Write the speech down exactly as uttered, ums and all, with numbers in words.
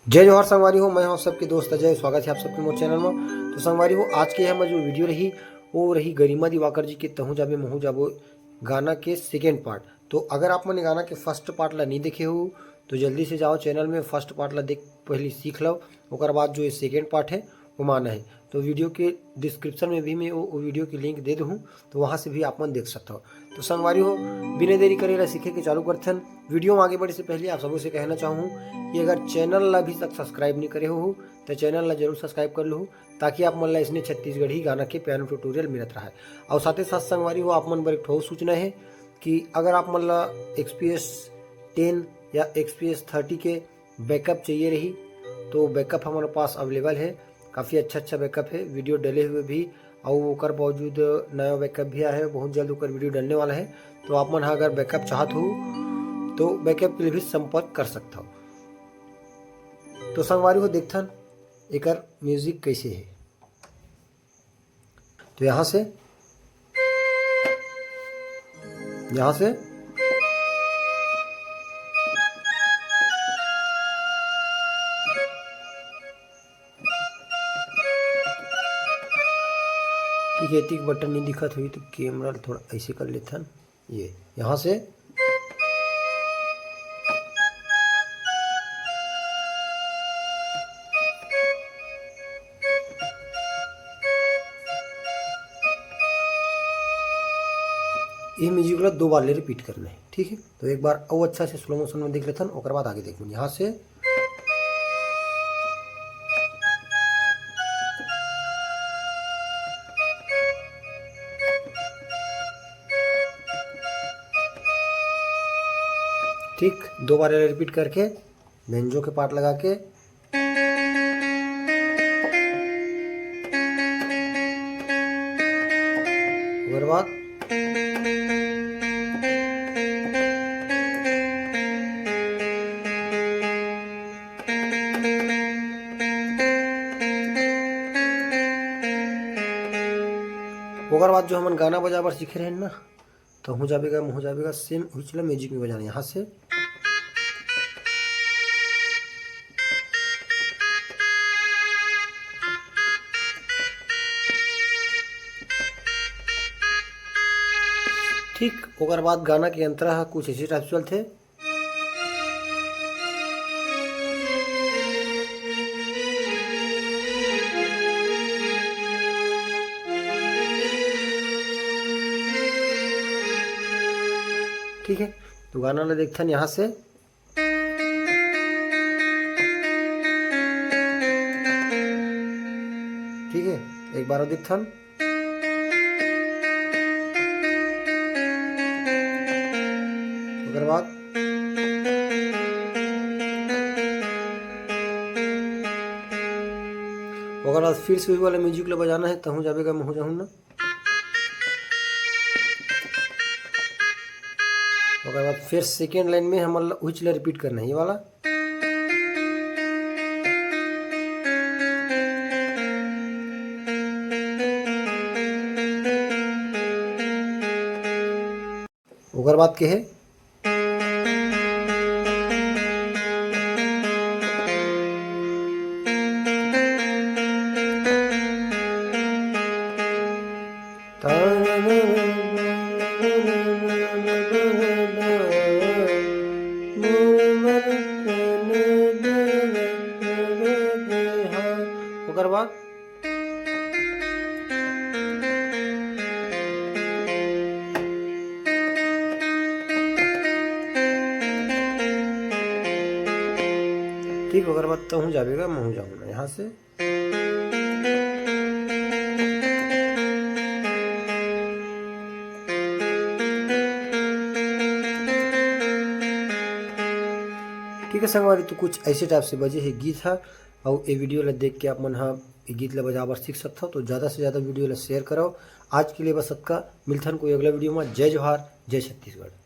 जय जोहार संगवारी हो, मैं हूं आप सबके दोस्त अजय। स्वागत है आप सबके मोर चैनल में। तो संगवारी हो, आज के हमर जो वीडियो रही, वो रही गरिमा दिवाकर जी के तहूं जाबे महूं जाबो गाना के सेकेंड पार्ट। तो अगर आप मन गाना के फर्स्ट पार्ट ला नहीं देखे हो, तो जल्दी से जाओ चैनल में, फर्स्ट पार्ट ला देख, पहले सीख लो, ओकर बाद जो ये सेकेंड पार्ट है, वो माना है। तो वीडियो के डिस्क्रिप्शन में भी मैं वो, वो वीडियो की लिंक दे दूँ, तो वहाँ से भी आप मन देख सकते हो। तो संगवारी हो, बिना देरी करे ला सीखे के चालू करथन। वीडियो में आगे बढ़े से पहले आप सबों से कहना चाहूँ कि अगर चैनल ला अभी तक सब्सक्राइब नहीं करे हो, तो चैनल ला जरूर सब्सक्राइब कर लो, ताकि आप मन ला इसने छत्तीसगढ़ी गाना के पियानो ट्यूटोरियल मिलत रहे। और साथ ही साथ संगवारी हो, आप मन बर एक ठो सूचना है कि अगर आप मन ला XPS ten या XPS thirty के बैकअप चाहिए रही, तो बैकअप हमारे पास अवेलेबल है। काफ़ी अच्छा अच्छा बैकअप है, वीडियो डले हुए भी, और ओकर बावजूद नया बैकअप भी आया है। बहुत जल्द ओकर वीडियो डलने वाला है। तो आप मन हा अगर बैकअप चाहत हो, तो बैकअप के लिए भी संपर्क कर सकता हो। तो संगवारी हो, देखथन एकर म्यूजिक कैसे है। तो यहाँ से, यहाँ से ठीक है, एतिक बटन नहीं दिखत हुई, तो कैमरा थोड़ा ऐसे कर लेथन। ये यहाँ से ये म्यूजिक ला दो बार ले रिपीट करना है, ठीक है। तो एक बार और अच्छा से स्लो मोशन में देख लेथन, ओकर बाद आगे देखबो। यहाँ से ठीक दो बार रिपीट करके बेंजो के पार्ट लगा के, ओकर बाद ओकर बाद जो हमन गाना बजाबर सीखे रहेन ना, तहूं जाबे गा, महूं जाबे गा, सेम उही चीज ला म्यूजिक में बजाना। यहाँ से ठीक, ओकर बाद गाना के अंतरा ह कुछ ऐसे टाइप से चलथे। ठीक है, तो गाना ला देखथन यहाँ से। ठीक है, एक बार और देखथन। ओकर बाद, ओकर बाद फिर से वही वाला म्यूजिक ला बजाना है, तहूं जाबे गा, महूं जाहूं ना। ओकर बाद फिर सेकेंड लाइन में हमन ला उही चीज ला रिपीट करना है, ये वाला। ओकर बाद के है, ओकर बाद ठीक, ओकर बाद तहूं जाबे गा, महूं जाहूं ना। यहाँ से ठीक है संगवारी, तो कुछ ऐसे टाइप से बजे हे गीत ह। अउ ए वीडियो ला देख के आप मन ह ए गीत ला बजाबर सीख सकथव। तो ज़्यादा से ज़्यादा वीडियो ला शेयर करव। आज के लिए बस अतका, मिलथन कोई अगला वीडियो में। जय जोहार, जय छत्तीसगढ़।